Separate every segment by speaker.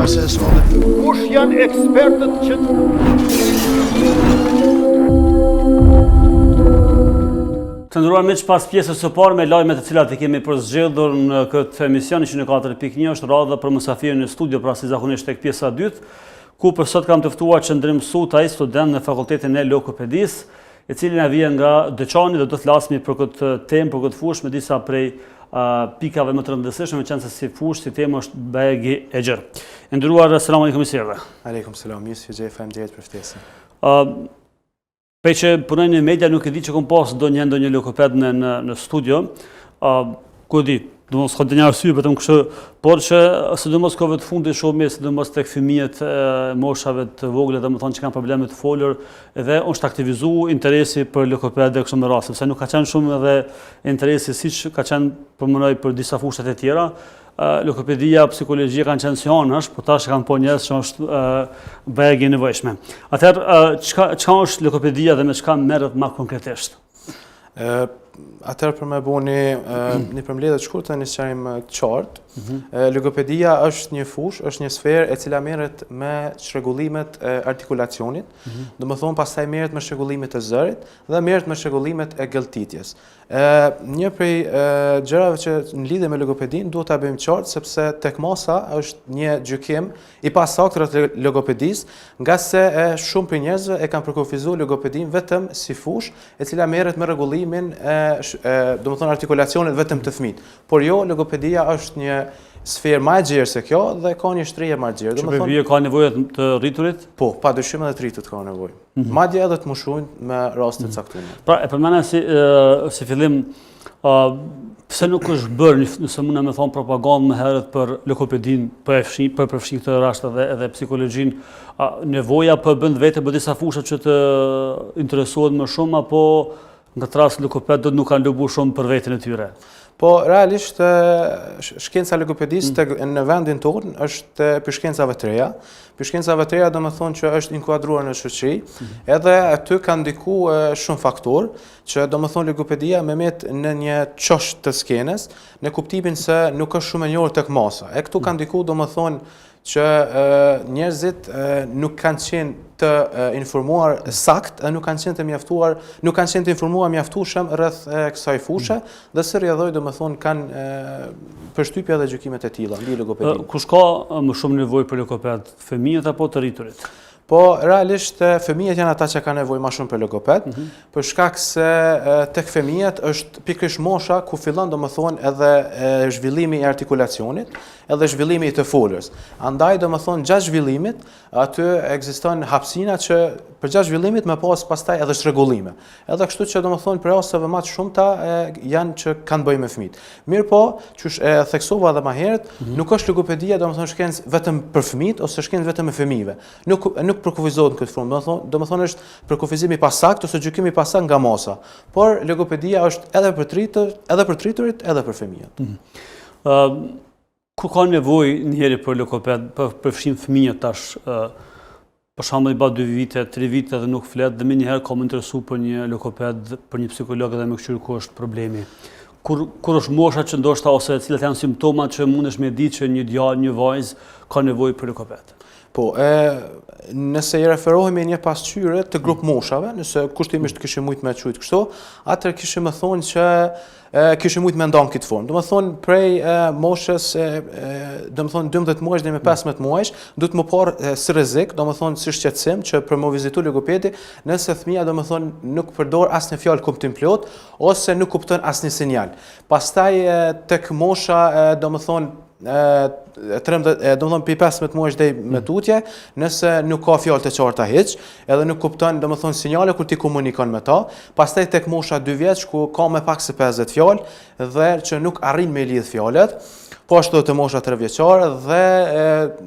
Speaker 1: process all the
Speaker 2: Kush janë ekspertët që
Speaker 3: Të nderuar miq, pas pjesës së parë me lajmet të cilat i kemi përzgjedhur në këtë emision 104.1 është radha për mysafirin në studio, pra si zakonisht tek pjesa e dytë, ku për sot kam të ftuar Qëndrim Sutaj, student në Fakultetin e Logopedisë, i cili na vjen nga Deçani dhe do të flasim për këtë temë, për këtë fushë me disa prej pikave më të rëndësishme, meqenëse si fushë, si temë është bajagi e gjerë. I nderuar, selam aleikum mirë se erdhe.
Speaker 4: Aleikum selam, mirë se ju gjej, faleminderit për ftesën.
Speaker 3: Prej që punoj në media nuk e di që kom pas ndonjë ndonjë logoped në në në studio. Ë ku di, do mos ka ndonjë arsye vetëm kështu, por që sidomos kohëve të fundit shumë mirë, sidomos tek fëmijët e moshave të vogla, domethënë që kanë probleme të folur dhe është aktivizu interesi për logoped dhe kështu me radhë, sepse nuk ka qenë shumë edhe interesi siç ka qenë po mendoj për disa fushat e tjera. Logopedia, psikologjia kanë qenë si anash, po tash kanë po njerëz që është bajagi e nevojshme. Atëherë, çka çka është logopedia dhe me çka merret më konkretisht?
Speaker 4: Ë atëherë për me bo një, një përmbledhje të shkurtër një sqarim të qartë, mm -hmm. logopedia është një fushë, është një sferë e cila merret me çrregullimet e artikulacionit, mm -hmm. domethonë pastaj merret me çrregullimet e zërit dhe merret me çrregullimet e gëlltitjes. Një prej gjërave që në lidhje me logopedinë duhet ta bëjmë qartë sepse tek masa është një gjykim i pasaktë rreth logopedisë, ngase shumë prej njerëzve e kanë përkufizuar logopedinë vetëm si fushë e cila merret me rregullimin e, domethonë artikulacionit vetëm të fëmijët. Por jo, logopedia është një sferë më e gjerë se kjo dhe ka një shtrirje më të gjerë.
Speaker 3: Domethënë, që ka nevojë të rriturit?
Speaker 4: Po, padyshim edhe të rriturit ka nevojë. Mhm. Madje edhe të moshuarit me raste të mhm.
Speaker 3: caktuara. Pra, e përmenda si, si fillim, pse nuk është bërë, nëse mundem me thonë, propagandë më herët për logopedinë, për e fshi, për përfshi këtë rast edhe, edhe psikologjinë, nevoja po e bën vete për disa fusha që të interesohet më shumë, apo në këtë rast logopedët nuk kanë lobu shumë për veten e tyre?
Speaker 4: Po, realisht, shkenca e logopedisë mm. në vendin tonë është prej shkencave të reja. Prej shkencave të reja domethonë që është inkuadruar në shoqëri, mm. edhe aty kanë ndiku shumë faktorë, që domethonë logopedia me met në një qosh të skenës, në kuptimin se nuk është shumë e njohur tek masa. E këtu mm. kanë ndiku domethonë që njerëzit nuk kanë qenë të informuar sakt dhe nuk kanë qenë të mjaftuar, nuk kanë qenë të informuar mjaftueshëm rreth kësaj fushe mm. dhe si rrjedhojë domethonë kanë përshtypja dhe gjykimet e tilla mbi
Speaker 3: logopedinë. Kush ka më shumë nevojë për logoped, fëmijët apo të rriturit?
Speaker 4: Po, realisht, fëmijët janë ata që kanë nevojë ma shumë për logoped, mhm. për shkak se tek fëmijët është pikërisht mosha ku fillon domethonë edhe zhvillimi i artikulacionit, edhe zhvillimi i të folës. Andaj domethonë gjatë zhvillimit aty ekziston hapësina që përgjatë zhvillimit me pas pastaj edhe çrregullime. Edhe kështu që domethonë prej rasteve ma të shumta janë që kanë bëjë me fëmijët. Mirëpo, qysh e theksova edhe ma herët, mm -hmm. nuk është logopedia domethonë shkencë vetëm për fëmijët ose shkencë vetëm e fëmijëve. Nuk nuk përkufizohet në këtë formë, domethonë, domethonë është përkufizim i pasaktë ose gjykim i pasaktë nga masa. Por logopedia është edhe për të rritur, edhe për të rriturit, edhe për
Speaker 3: fëmijët. Mm -hmm. uh, Kur ka nevojë njeri për logoped, për përfshim fëmijët tash, për shembull i ba 2 vite, 3 vite dhe nuk flet dhe menjëherë ka m'u interesu për një logoped, për një psikolog dhe me këqyrë ku është problemi. Kur, kur është mosha që ndoshta ose cilat janë simptomat që mundesh me di që një djalë, një vajzë ka nevojë për logoped?
Speaker 4: Po, e, nëse i referohemi një pasqyre të grup moshave, nëse kushtimisht kishim mujtë me qujtë kështu, atëherë kishim me thonë që e, kishim mujtë me nda në këtë formë. Domethonë, prej e, moshës, e, e, domethonë, 12 muajsh deri me 15 muajsh, duhet me parë si rrezik, domethonë, si shqetësim, që për me vizitu logopedi, nëse fëmija, domethonë, nuk përdor asnjë fjalë kuptimplotë, ose nuk kupton asnjë sinjal. Pastaj, tek mosha, domethonë, 13, domethonë, prej 15 muajsh deri më mm. tutje, nëse nuk ka fjalë të qarta hiç, edhe nuk kupton, domethonë, sinjale kur ti komunikon me ta, pastaj tek mosha 2 vjeç ku ka më pak se 50 fjalë dhe që nuk arrin me lidh fjalët, po ashtu edhe te mosha 3 vjeçare dhe e,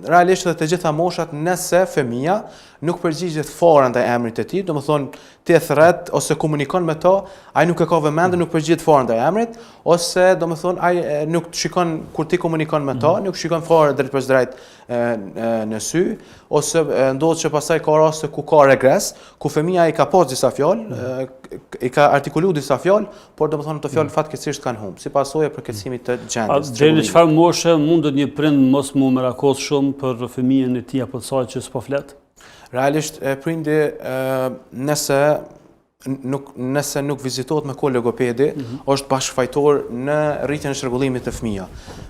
Speaker 4: realisht edhe të gjitha moshat nëse fëmija nuk përgjigjet fare ndaj emrit të tij, domethonë ti e thërret ose komunikon me to, ai nuk e ka vëmendjen, nuk përgjigjet fare ndaj emrit, ose domethonë ai nuk të shikon kur ti komunikon me to, mhm. nuk shikon. ndikon fare drejtpërdrejt në sy, ose ndodh që pastaj ka raste ku ka regres, ku fëmija i ka pas disa fjalë, mm. i ka artikulu disa fjalë, por domethënë ato fjalë mm. fatkeqësisht kanë humb, si pasojë e përkeqësimit të
Speaker 3: gjendjes. Deri në çfarë moshe mundet një prind mos m'u merakos shumë për fëmijën e tij apo të saj që s'po flet?
Speaker 4: Realisht prindi nëse nuk nëse nuk vizitohet me kohë logopedi, mm -hmm. është bashkëfajtor në rritjen e çrregullimit te fëmija.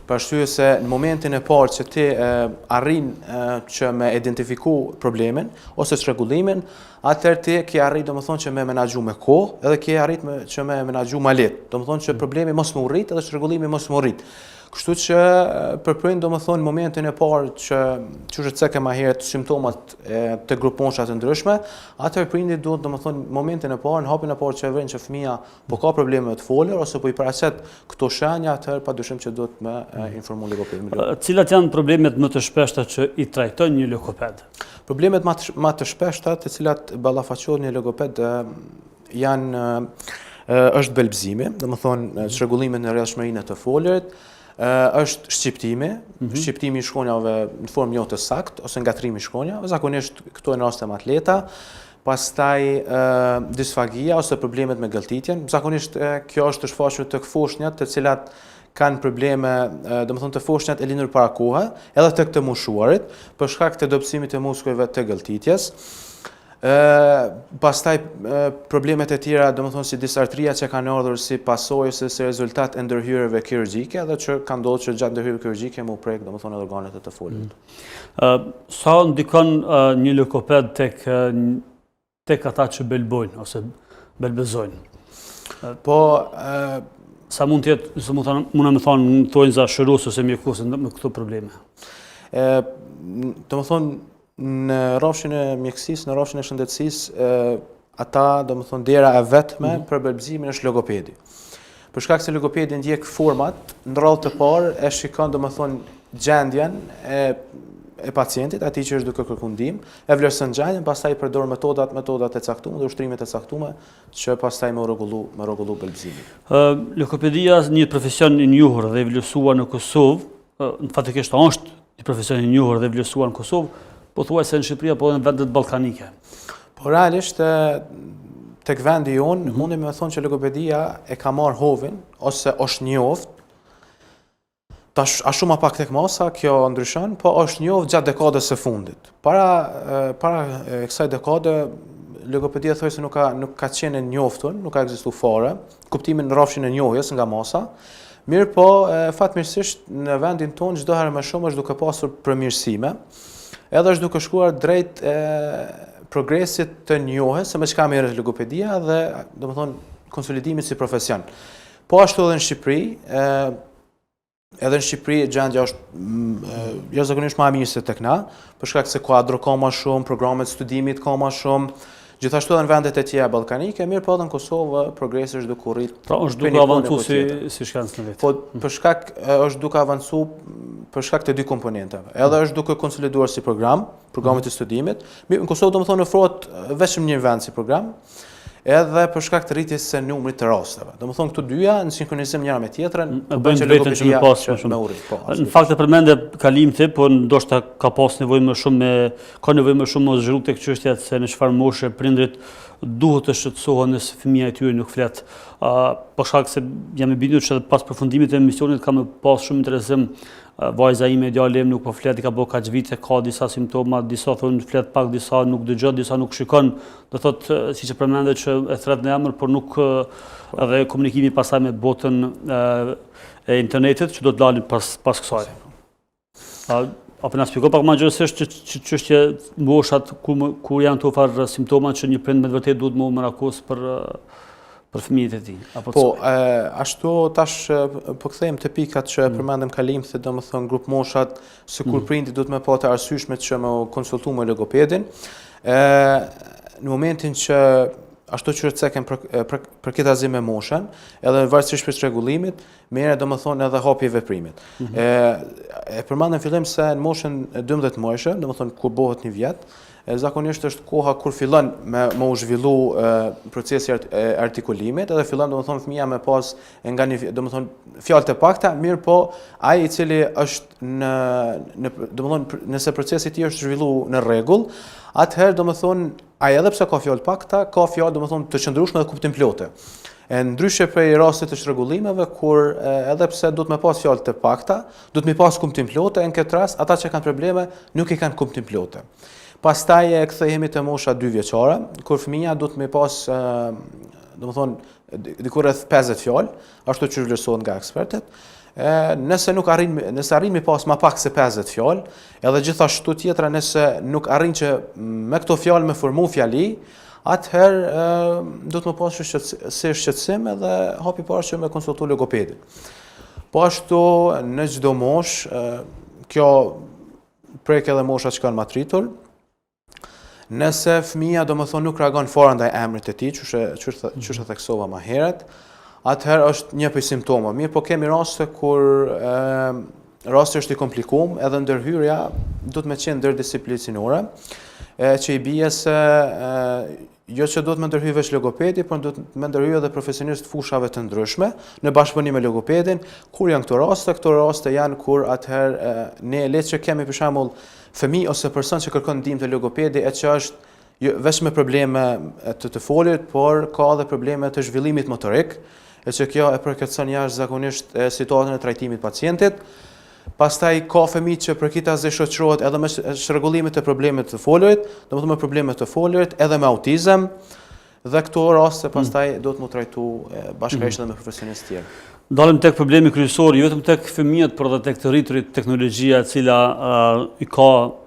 Speaker 4: Për arsye se në momentin e parë që ti e, arrin e, që me identifiku problemin ose çrregullimin, atëherë ti ke arrit domethënë që me menaxhu me kohë, edhe ke arrit me, që me menaxhu ma lehtë. Domethënë që mhm. problemi mos me u rrit edhe çrregullimi mos me u rrit. Kështu që për prind domethënë në momentin e parë që qysh e ceke ma herët simptomat e, të grupmoshave të ndryshme, atëherë prindi duhet domethënë në momentin e parë, në hapin e parë që e vëren që fëmija po ka probleme me të folur ose po i paraqet këto shenja, atëherë padyshim që duhet me e, informu logopedin.
Speaker 3: Cilat janë problemet më të shpeshta që i trajton një logoped?
Speaker 4: Problemet më të, më të shpeshta të cilat ballafaqohet një logoped janë është belbëzimi, domethënë çrregullimi në rrjedhshmërinë e të folurit, është shqiptimi, mm -hmm. shqiptimi i shkronjave në formë jo të saktë ose ngatërrimi i shkronjave, zakonisht këto janë raste më të lehta. Pastaj disfagia ose problemet me gëlltitjen, zakonisht kjo është shfaqur tek foshnjat të cilat kanë probleme, domethënë te foshnjat e lindur para kohe, edhe tek të moshuarit, për shkak të dobësimit të muskujve të gëlltitjes. Pastaj problemet e tjera, domethënë si disartria që kanë ardhur si pasojë ose si rezultat e ndërhyrjeve kirurgjike, edhe që ka ndodhur që gjatë ndërhyrjeve kirurgjike m'u prek, domethënë edhe organet e të
Speaker 3: folurit. Mm. Sa ndikon një logoped tek tek ata që belbojnë ose belbëzojnë?
Speaker 4: Po,
Speaker 3: sa mund të jetë, nëse mund të mund të thonë, në thonjëza shërues ose mjekues me këto probleme?
Speaker 4: Ë, domethënë Në rrafshin e mjekësisë, në rrafshin e shëndetësisë, ata, domethënë, dera e vetme mm -hmm. për belbëzimin është logopedi. Për shkak se logopedi ndjek format, në radhë të parë e shikon, domethënë, gjendjen e e pacientit, atij që është duke kërkuar ndihmë, e vlerëson gjendjen, pastaj përdor metodat, metodat e caktuara dhe ushtrimet e caktuara që pastaj me rregullu, me rregullu
Speaker 3: belbëzimin. Ë logopedia është një profesion i njohur dhe i vlerësuar në Kosovë, në faktikisht është një profesion i njohur dhe vlerësuar në Kosovë, pothuajse në Shqipëri apo edhe në vendet ballkanike.
Speaker 4: Po realisht tek vendi jonë, mm -hmm. mundemi me thonë që logopedia e ka marrë hovin, ose është njoft, tash a shumë pak tek masa, kjo ndryshon, po është njoft gjatë dekadës së fundit. Para, para kësaj dekade, logopedia thoj se nuk ka, nuk ka qenë e njoftun, nuk ka ekzistu fare, kuptimin në rrafshin e njohjes nga masa, Mirëpo, fatmirësisht në vendin tonë çdo herë më shumë është duke pasur përmirësime, edhe është duke shkuar drejt e, progresit të njohjes se me çka merret logopedia dhe, domethënë, konsolidimit si profesion. Po ashtu edhe në Shqipëri, e, edhe në Shqipëri gjendja është mm, jashtëzakonisht më e mirë se tek na, për shkak se kuadro ka më shumë, programe të studimit ka më shumë, Gjithashtu edhe në vendet e tjera ballkanike, mirëpo edhe në Kosovë progresi është duke u
Speaker 3: rrit. Pra është duke avancu si si shkencë në
Speaker 4: vete. Po për shkak është duke avancu për shkak të dy komponenteve. Edhe është duke konsoliduar si program, programet e studimit. Mirë, në Kosovë domethënë ofrohet vetëm një vend si program, edhe për shkak të rritjes së numrit të rasteve. Domethënë këto dyja në sinkronizim njëra me tjetrën,
Speaker 3: e bëjnë veten që me pas më shumë. Po, në fakt e përmende kalimthi, por ndoshta ka pas nevojë më shumë me Ka nevojë më shumë me u zgjeru tek çështja se në çfarë moshe prindërit duhet të shqetësohen nëse fëmija e tyre nuk flet. Për shkak se jam i bindur që edhe pas përfundimit të emisionit ka me pas shumë interesim vajza ime, djali im nuk po flet, i ka bërë kaq vite, ka disa simptoma, disa thonë flet pak, disa nuk dëgjon, disa nuk shikon. Do thotë siç e përmende që e thret në emër, por nuk edhe komunikimi pastaj me botën e internetit që do të dalim pas pas kësaj. A, a po na shpjegon pak më gjerësisht që që çështje moshat ku ku janë këto farë simptoma që një prind me të vërtetë duhet me u merakos për për fëmijët e tij
Speaker 4: apo Po, e, ashtu tash po kthehem te pikat që mm. përmendëm kalimthi, domethënë grup moshat se kur mm. prindi duhet me pa të arsyeshme që me u konsultu me logopedin. Ë në momentin që ashtu që cekëm për, për, përkitazi me moshën, edhe varësisht prej çrregullimit, merret domethënë edhe hapi i veprimit. Mm -hmm. E, e përmenda në fillim se në moshën 12 muajshe, domethënë kur bëhet një vjet, e zakonisht është koha kur fillon me, me u zhvillu e, procesi art, e, artikulimit, edhe fillon domethënë fëmija me pas nga një, domethënë fjalë të pakta, mirëpo ai i cili është në në domethënë nëse procesi i tij është zhvillu në rregull, atëherë domethënë Ai edhe pse ka fjalë të pakta, ka fjalë domethënë të qëndrueshme dhe kuptimplote. E ndryshe prej rastit të çrregullimeve kur edhe pse duhet me pas fjalë të pakta, duhet me pas kuptimplote, e në këtë rast ata që kanë probleme nuk i kanë kuptimplote. Pastaj e kthehemi te mosha 2 vjeçare, kur fëmija duhet me pas domethënë diku rreth 50 fjalë, ashtu që vlerësohet nga ekspertët. E, nëse nuk arrin nëse arrin me pas më pak se 50 fjalë, edhe gjithashtu tjetra nëse nuk arrin që me këto fjalë me formu fjali, atëherë duhet me pas si shqetësim edhe hapi i parë që me konsultu logopedin. Po ashtu në çdo moshë, kjo prek edhe moshat që kanë ma të rritur, Nëse fëmija domethënë nuk reagon fare ndaj emrit të tij, qysh e qysh qysh e theksova më herët, atëherë është një prej simptomave. Mirëpo kemi raste kur ë rasti është i komplikuar, edhe ndërhyrja duhet me qenë ndërdisiplinore, e që i bie se e, jo që duhet me ndërhy veç logopedi, por duhet me ndërhy edhe profesionistë fushave të ndryshme, në bashkëpunim me logopedin, kur janë këto raste? Këto raste janë kur atëherë ne le që kemi për shembull fëmijë ose person që kërkon ndihmë te logopedi e që është jo veç me probleme të të folurit, por ka edhe probleme të zhvillimit motorik, e që kjo e përkeqëson jashtëzakonisht situatën e trajtimit pacientit. Pastaj ka fëmijë që përkitazi shoqërohet edhe me çrregullime të problemeve të folurit, domethënë me probleme të folurit, edhe me autizëm. Dhe këto raste mm. pastaj mm. duhet mu trajtu bashkërisht mm. edhe me
Speaker 3: profesionistë tjerë. Dalim tek problemi kryesor, jo vetëm tek fëmijët, por edhe tek të rriturit, teknologjia e cila uh, i ka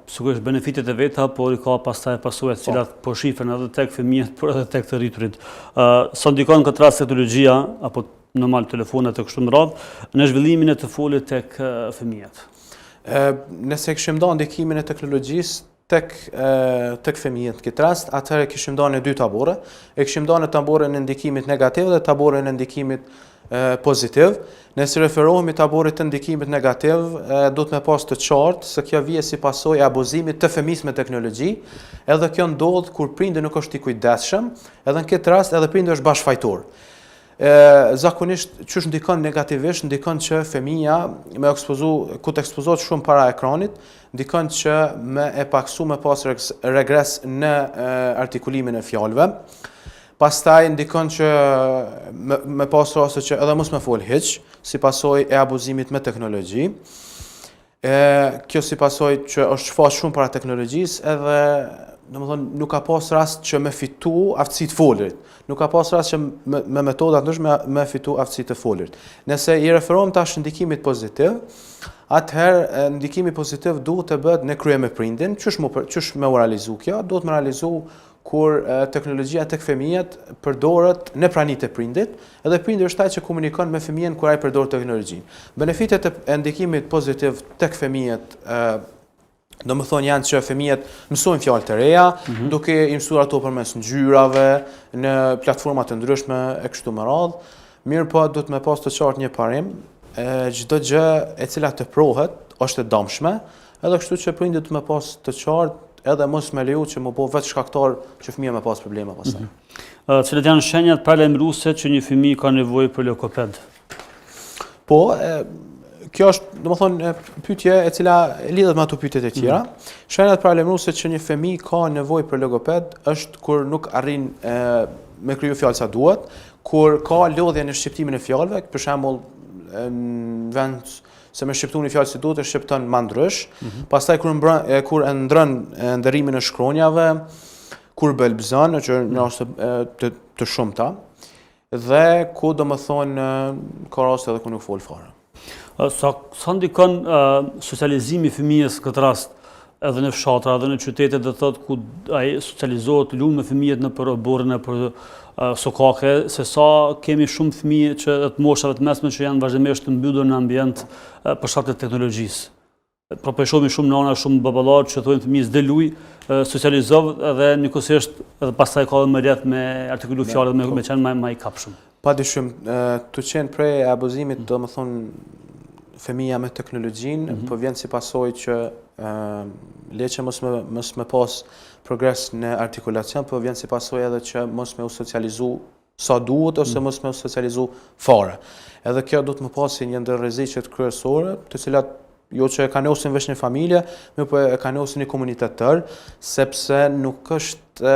Speaker 3: sigurisht benefitet e veta, por i ka pastaj pasojat të po. cilat po shifen edhe tek fëmijët, por edhe tek të rriturit. Uh, sa ndikon në këtë rast teknologjia apo normal telefonat e kështu me radhë në zhvillimin e të folurit tek fëmijët?
Speaker 4: Ë nëse kishim nda ndikimin e teknologjisë tek tek fëmijët në këtë rast, atëherë kishim nda në dy tabore. E kishim nda në taborin e ndikimit negativ dhe taborin e ndikimit pozitiv. Nëse referohemi taborit të ndikimit negativ, duhet me pas të qartë se kjo vije si pasojë e abuzimit të fëmijës me teknologji, edhe kjo ndodh kur prindi nuk është i kujdesshëm, edhe në këtë rast edhe prindi është bashkëfajtor. E, zakonisht qysh ndikon negativisht, ndikon që fëmija me ekspozu, ku të ekspozohet shumë para ekranit, ndikon që me e paksu me pas regres në e, artikulimin e fjalëve. Pastaj ndikon që me, me pas raste që edhe mos me fol hiç, si pasojë e abuzimit me teknologji. E, kjo si pasojë që është shfaq shumë para teknologjisë edhe, domethënë, nuk ka pas rast që me fitu aftësi të folurit. Nuk ka pas rast që me, me metoda të ndryshme me fitu aftësi të folurit. Nëse i referohem tash ndikimit pozitiv, atëherë ndikimi pozitiv duhet të bëhet në krye me prindin, qysh, mu, qysh me u realizu kjo, duhet me realizu kur teknologjia tek fëmijët përdoret në prani të prindit, edhe prindi është ai që komunikon me fëmijën kur ai përdor teknologjinë. Benefitet e ndikimit pozitiv tek fëmijët domethënë janë që fëmijët mësojnë fjalë të reja, mm -hmm. duke i mësuar ato përmes ngjyrave, në platforma të ndryshme e kështu me radhë. Mirëpo, duhet me pas të qartë një parim, çdo gjë e cila teprohet është e dëmshme, Edhe kështu që prindi duhet me pas të qartë edhe mos me leju që me u bo vetë shkaktar që fëmija me pas probleme pastaj. Mm
Speaker 3: -hmm. Cilat janë shenjat paralajmëruese që një fëmijë ka nevojë për logoped?
Speaker 4: Po, e, kjo është, domethënë, pyetje e cila lidhet me ato pyetjet e tjera. Mm -hmm. Shenjat paralajmëruese që një fëmijë ka nevojë për logoped është kur nuk arrin e, me kriju fjalë sa duhet, kur ka lodhje në shqiptimin e fjalëve, për shembull, në vend se me shqiptu një fjalë si duhet e shqipton ma ndrysh. Mm -hmm. Pastaj kur mbrën, kur e ndrron ndërrimin e shkronjave, kur belbëzon, që në raste të, të shumta, dhe ku domethënë ka raste edhe ku nuk fol
Speaker 3: fare. Sa, sa ndikon uh, socializimi i fëmijës në këtë rast edhe në fshatra, edhe në qytete, do të thotë ku ai socializohet lun me fëmijët nëpër oborre, nëpër sokake, se sa kemi shumë fëmijë që të moshave të mesme që janë vazhdimisht të mbyllur në ambient për shkak të teknologjisë. Pra po e shohim shumë nana, shumë baballarë që thonë fëmijës dil luj, socializohu edhe njëkohësisht edhe pastaj ka edhe më lehtë me artikulu fjalët me, me qenë më më i
Speaker 4: kapshëm. Pa dyshim, të qenë pre e abuzimit, mm. domethënë fëmija me teknologjinë, mm -hmm. po vjen si pasojë që le që mos me, mos me pas progres në artikulacion, po vjen si pasojë edhe që mos me u socializu sa duhet ose mm. mos me u socializu fare. Edhe kjo duhet me pa si një ndër rreziqet kryesore, të cilat jo që e kanosin veç një familje, mirëpo e kanosin një komunitet tërë, sepse nuk është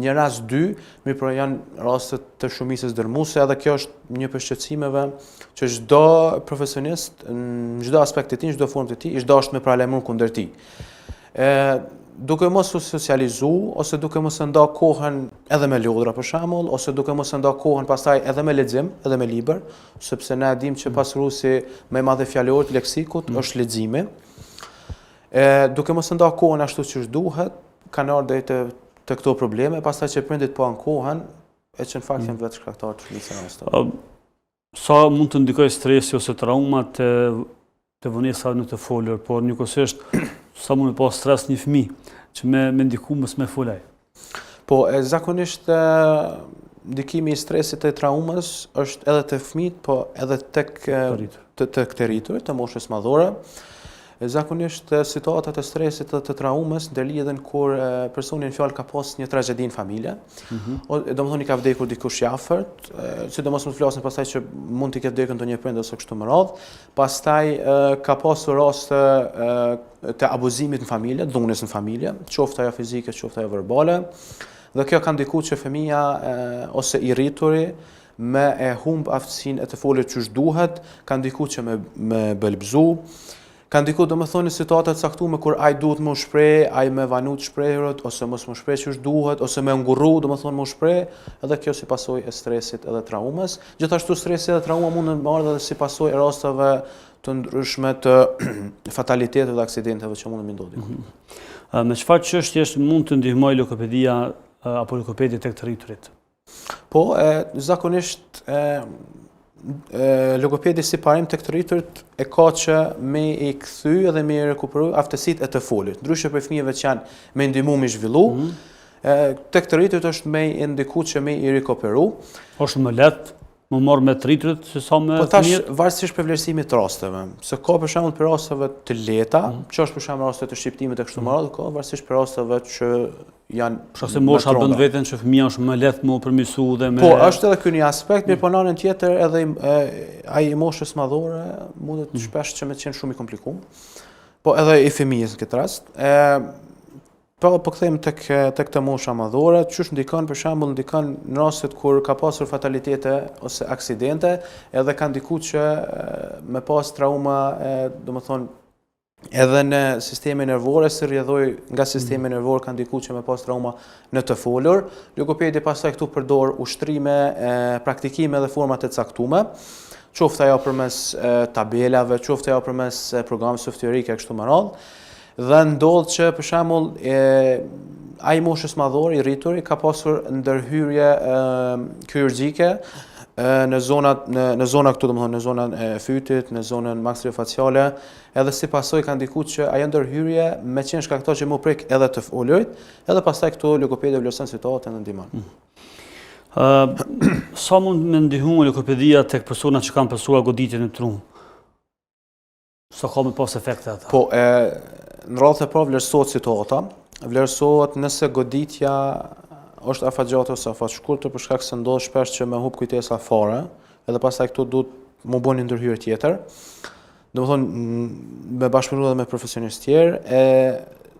Speaker 4: një rast dy, mirëpo janë raste të shumicës dërmuese, edhe kjo është një prej shqetësimeve që çdo profesionist në çdo aspekt të tij, në çdo formë të tij, ish dashtë me paralajmëru kundër tij. E, duke mos u socializu, ose duke mos e nda kohën edhe me lodra për shembull, ose duke mos e nda kohën pastaj edhe me lexim, edhe me libër, sepse ne e dimë që pasuruesi më i madh i fjalorit, leksikut, mm. është leximi. E, duke mos e nda kohën ashtu qysh duhet, kanë ardhur deri te te këto probleme, pastaj që prindit po ankohen, e që në fakt mm. janë vetë shkaktarë të shumicës së
Speaker 3: rasteve. Sa mund të ndikojë stresi ose trauma te te vonesa në të folur, por njëkohësisht sa mund me pas stres një fëmijë që me me ndiku mos me fol ai.
Speaker 4: Po, e, zakonisht e, ndikimi i stresit e traumës është edhe te fëmijët, po edhe tek të tek të rriturit, të moshës madhore. Zakonisht situatat e stresit dhe të traumës ndërlidhen kur personi në fjalë ka pas një tragjedi në familje. Mm -hmm. Domethënë i ka vdekur dikush i afërt, sidomos mund të flasim pastaj që mund t'i ketë vdekur ndonjë prind ose kështu me radhë. Pastaj ka pasur raste të abuzimit në familje, dhunës në familje, qoftë ajo fizike, qoftë ajo verbale. Dhe kjo ka ndikuar që fëmija ose i rrituri me e humb aftësinë e të folit qysh duhet, ka ndiku që me, me belbzu, ka ndiku domethonë në situata të caktume kur ai duhet me u shpreh, ai me vanu të shprehurit, ose mos me u shpreh qysh duhet, ose me ngurru, domethonë me u shpreh, edhe kjo si pasojë e stresit edhe traumës. Gjithashtu stresi edhe trauma mund të ardhë edhe si pasojë e rasteve të ndryshme të fataliteteve dhe aksidenteve që mund të ndodhin. Mm
Speaker 3: -hmm. Me çfarë çështjesh mund të ndihmojë logopedia apo logopedi tek të rriturit?
Speaker 4: Po, e, zakonisht e, e, logopedi si parim tek të rriturit e ka që me i kthy edhe me i rekuperu aftësitë e të folit. Ndryshe prej fëmijëve që janë me ndihmu me zhvillu, mm -hmm. e, tek të rriturit është me i ndiku që me i rikuperu.
Speaker 3: Është më lehtë me u marrë me të rriturit se sa me
Speaker 4: po tash, fëmijët? varësisht prej vlerësimit të rasteve. Se ka për shembull prej rasteve të lehta, mm -hmm. që është për shembull raste të shqiptimit e kështu me radhë, ka varësisht prej rasteve që
Speaker 3: janë Për se mosha bën veten që fëmija është më lehtë me u përmirësu dhe
Speaker 4: me Po, është edhe ky një aspekt, mirëpo në anën tjetër edhe ai i moshës madhore mundet mm. shpesh që me qenë shumë i komplikuar. Po edhe i fëmijës në këtë rast. Ë Po, po kthehemi tek tek të mosha madhore, qysh ndikon për shembull ndikon në rastet kur ka pasur fatalitete ose aksidente, edhe ka ndiku që me pas trauma, domethonë edhe në sistemin nervor, e si rrjedhojë nga sistemi mm. nervor ka ndiku që me pas trauma në të folur. Logopedi pastaj këtu përdor ushtrime, praktikime dhe forma të caktume, qoftë ajo përmes tabelave, qoftë ajo përmes programeve softverike e kështu me radhë. Dhe ndodh që për shembull ai i moshës madhore i rrituri ka pasur ndërhyrje kirurgjike në zonat në në zona këtu domethënë në zonën e fytit, në zonën maksilofaciale, edhe si pasojë ka ndiku që ajo ndërhyrje me qenë shkaktar që m'u prek edhe të folurit, edhe pastaj këtu logopedi vlerëson situatën dhe ndihmon.
Speaker 3: Mm. Ë sa mund me ndihmu logopedia tek persona që kanë pësuar goditje në tru? Sa ka me pas efekte
Speaker 4: ata? Po, e, në radhë të parë vlerësohet situata, vlerësohet nëse goditja është afatgjatë ose afatshkurtër, për shkak se ndodh shpesh që me hup kujtesa fare, edhe pastaj këtu duhet m'u bo një ndërhyrje tjetër. Domethonë, me bashkëpunu edhe me profesionistë tjerë, e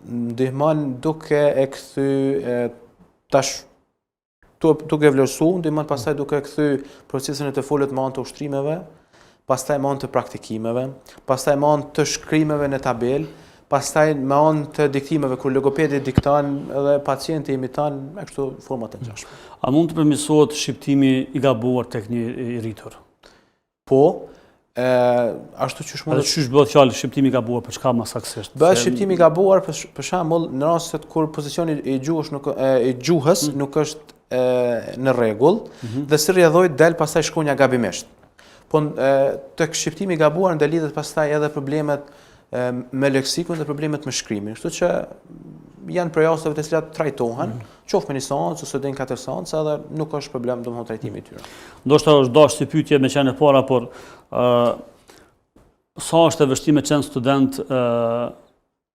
Speaker 4: ndihmon duke e kthy e, tash duke e vlerësu, ndihmon pastaj duke e kthy procesin e të folit me anë të ushtrimeve, pastaj me anë të praktikimeve, pastaj me anë të shkrimeve në tabelë, pastaj me anë të diktimeve, kur logopedi dikton edhe pacienti imiton, e kështu forma të
Speaker 3: ngjashme. A mund të përmirësohet shqiptimi i gabuar tek një i rritur?
Speaker 4: Po, e, ashtu
Speaker 3: qysh mund... Edhe qysh bëhet fjalë shqiptimi i gabuar, për çka më
Speaker 4: saktësisht? Bëhet shqiptimi i gabuar, për, për shembull, në rastet kur pozicioni i gjuhës nuk, e, i gjuhës mm. nuk është e, në rregull, mm -hmm. dhe si rrjedhojë del pastaj shkronja gabimisht. Po, e, tek shqiptimi i gabuar ndërlidhet pastaj edhe problemet me leksikun dhe problemet me shkrimin. Kështu që janë prej rasteve të cilat trajtohen, mm. qoftë me një seancë ose deri në katër seanca edhe nuk është problem domethënë trajtimi i
Speaker 3: tyre. Ndoshta është dashtë si pyetje me qenë e para, por ë uh, sa është e vështirë me qenë student ë uh,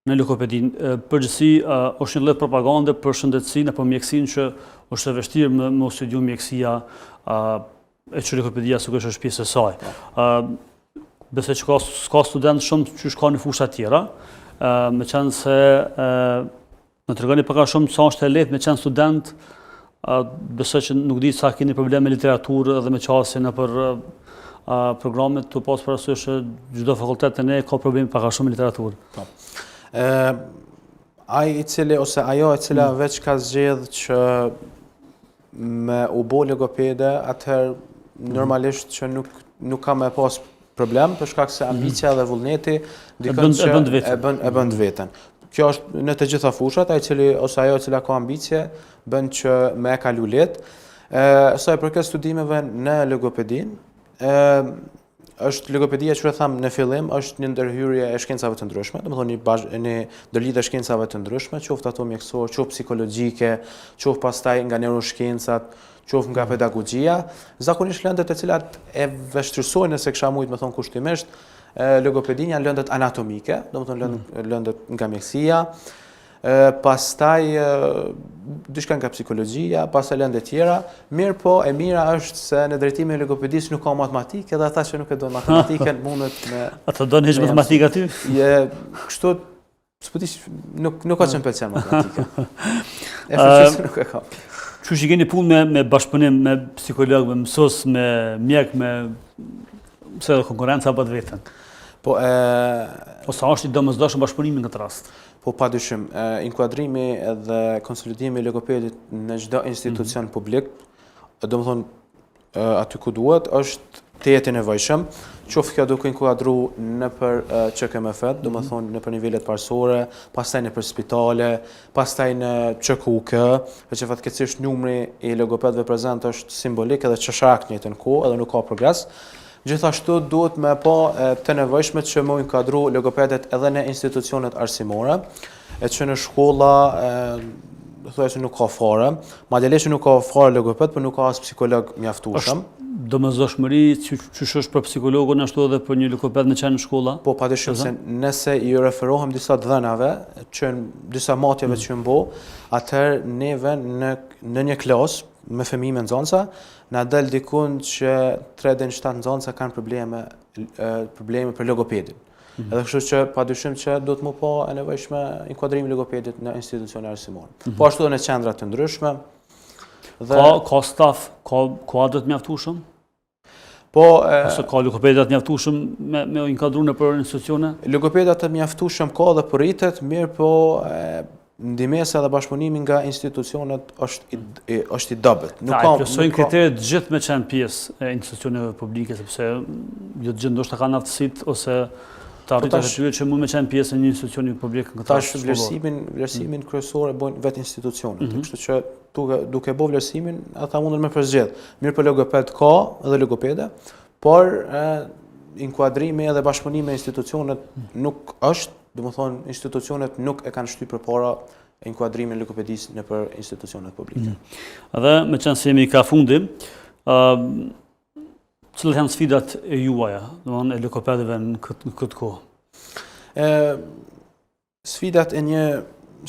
Speaker 3: në logopedi. Përgjithësi është një lloj propagande për shëndetësinë apo mjekësinë që është e vështirë me, me studiu mjekësia e që logopedia sigurisht është pjesë e saj. Ë besoj që ka s'ka student shumë që ka në fusha tjera, ë meqenëse ë Na tregoni pak a shumë sa është e lehtë me qenë student, besoj që nuk di sa keni probleme me literaturë dhe me qasje nëpër programet, tu pas parasysh që çdo fakultet te ne ka probleme pak a shumë me
Speaker 4: literaturë. Po. Ë ai i cili ose ajo e cila mm. veç ka zgjedh që me u bo logopede, atëherë mm. normalisht që nuk nuk ka me pas problem për shkak se mhm. ambicia dhe vullneti
Speaker 3: ndikon që e bën
Speaker 4: veten. E bën e bën veten. Kjo është në të gjitha fushat, ai i cili ose ajo e cila ka ambicie bën që me e kalu lehtë. Ë sa i përket studimeve në logopedinë, ë është logopedia që e thamë në fillim, është një ndërhyrje e shkencave të ndryshme, domethënë një bash, një ndërlidhje e shkencave të ndryshme, qoftë ato mjekësore, qoftë psikologjike, qoftë pastaj nga neuroshkencat, qoftë nga pedagogjia, zakonisht lëndët të cilat e vështirësojnë nëse kisha mujt me thonë kushtimisht, logopedinë janë lëndët anatomike, domethënë lëndët, mm. lëndët nga mjekësia, pastaj diçka nga psikologjia, pastaj lëndë të tjera, mirëpo e mira është se në drejtimin e logopedisë nuk ka matematikë, edhe ata që nuk e dojnë matematikën mundet
Speaker 3: me A të donë hiç matematikë aty?
Speaker 4: Je, kështu S'po di, nuk, nuk ka që më pëlqen matematika. E shyqyr nuk e kam.
Speaker 3: Qysh i keni punë me, me bashkëpunim, me psikolog, me mësus, me mjek, me se edhe konkurrenca për të vetën?
Speaker 4: Po, e...
Speaker 3: Ose është i domosdoshëm bashkëpunimi në këtë rast?
Speaker 4: Po, pa dyshim, e, inkuadrimi edhe konsolidimi i logopedit në çdo institucion mm -hmm. publik, domethonë, aty ku duhet, është tejet i nevojshëm, qoftë kjo duke inkuadru nëpër QKMF, mm -hmm. thonë nëpër nivelet parësore, pastaj nëpër spitale, pastaj në QKUK, e që fatkeqësisht numri i logopedëve prezent është simbolik edhe qesharak në njëjtën kohë, edhe nuk ka progres. Gjithashtu duhet me pa të nevojshme që me inkuadru logopedet edhe në institucionet arsimore, e që në shkolla thuaj se nuk ka fare, madje le që nuk ka fare logoped, por nuk ka as psikolog mjaftueshëm.
Speaker 3: Është domosdoshmëri qysh është për psikologun ashtu edhe për një logoped me qenë në shkolla?
Speaker 4: Po, pa dyshim se nëse ju referohem disa dhënave, që disa matjeve mm. që janë bo, atëherë neve në, në një klasë me fëmijë me nxënësa, Na del dikun që 3 deri në 7 nxënësa kanë probleme probleme për logopedin. Mm -hmm. Edhe kështu që pa dyshim që duhet me pa e nevojshme inkuadrimi i logopedit në institucione arsimore. Mm -hmm. Po ashtu edhe në qendra të
Speaker 3: ndryshme. Dhe... Ka, ka staf, ka kuadër të mjaftueshëm?
Speaker 4: Po,
Speaker 3: e... Ose ka logopeda të mjaftueshëm me, me inkuadru nëpër institucione?
Speaker 4: Logopeda të mjaftueshëm ka dhe po rritet, mirëpo e, Ndihmesa dhe bashkëpunimi nga institucionet është i është i
Speaker 3: dobët. Nuk ka plotësojnë kriteret të gjithë me qenë pjesë e institucioneve publike sepse jo të gjithë ndoshta kanë aftësitë ose të po arriturat e tyre që mund me qenë pjesë e një institucioni publik
Speaker 4: në këtë Tash vlerësimin, vlerësimin kryesor e bëjnë vetë institucionet, mm -hmm. kështu që duke duke bë vlerësimin ata mundën me përzgjedh. Mirëpo logoped ka edhe logopede, por e, inkuadrimi edhe bashkëpunimi me institucionet nuk është Domethonë, institucionet nuk e kanë shty përpara inkuadrimin e logopedisë nëpër institucionet
Speaker 3: publike. Mm. Dhe, meqenëse jemi ka fundi, uh, cilat janë sfidat e juaja, domethonë, e logopedëve në këtë, në këtë
Speaker 4: kohë? E, sfidat e një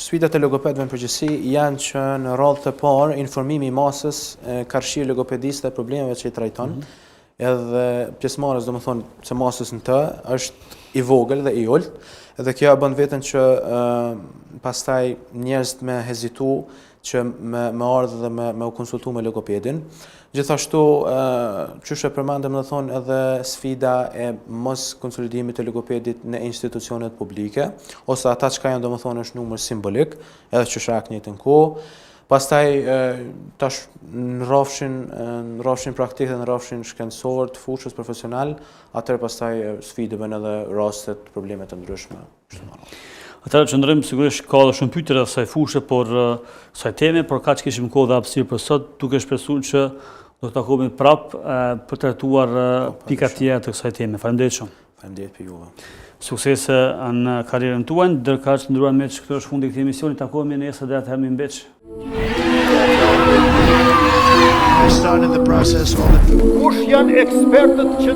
Speaker 4: sfidat e logopedëve në përgjithësi janë që në radhë të parë informimi i masës karshi logopedisë dhe problemeve që i trajton, mm -hmm. edhe pjesëmarrjes, domethonë, së masës në të, është i vogël dhe i ulët, dhe kjo e bën veten që pastaj njerëzit me hezitu që me, me ardhë dhe me, me u konsultu me logopedin. Gjithashtu, qysh e përmendëm domethonë edhe sfida e mos konsolidimit të logopedit në institucionet publike, ose ata çka janë domethonë është numër simbolik, edhe qesharak në njëjtën kohë. Pastaj tash në rrafshin në rrafshin praktik dhe në rrafshin shkencor të fushës profesional, atëherë pastaj sfidë bën edhe rastet, probleme të ndryshme.
Speaker 3: Atëherë Qëndrim sigurisht ka edhe shumë pyetje rreth kësaj fushe, por kësaj teme, por kaq kishim kohë dhe hapësirë për sot, duke shpresuar që do të takohemi prap për të trajtuar po, pika të tjera të kësaj teme. Faleminderit shumë.
Speaker 4: Faleminderit për juve.
Speaker 3: Suksese në karrierën tuaj, ndërkaq të nderuar miq, këtu është fundi i këtij emisioni, takohemi nesër dhe atëherë mirëmbeç.
Speaker 1: I started the process all the
Speaker 2: Kush janë ekspertët që...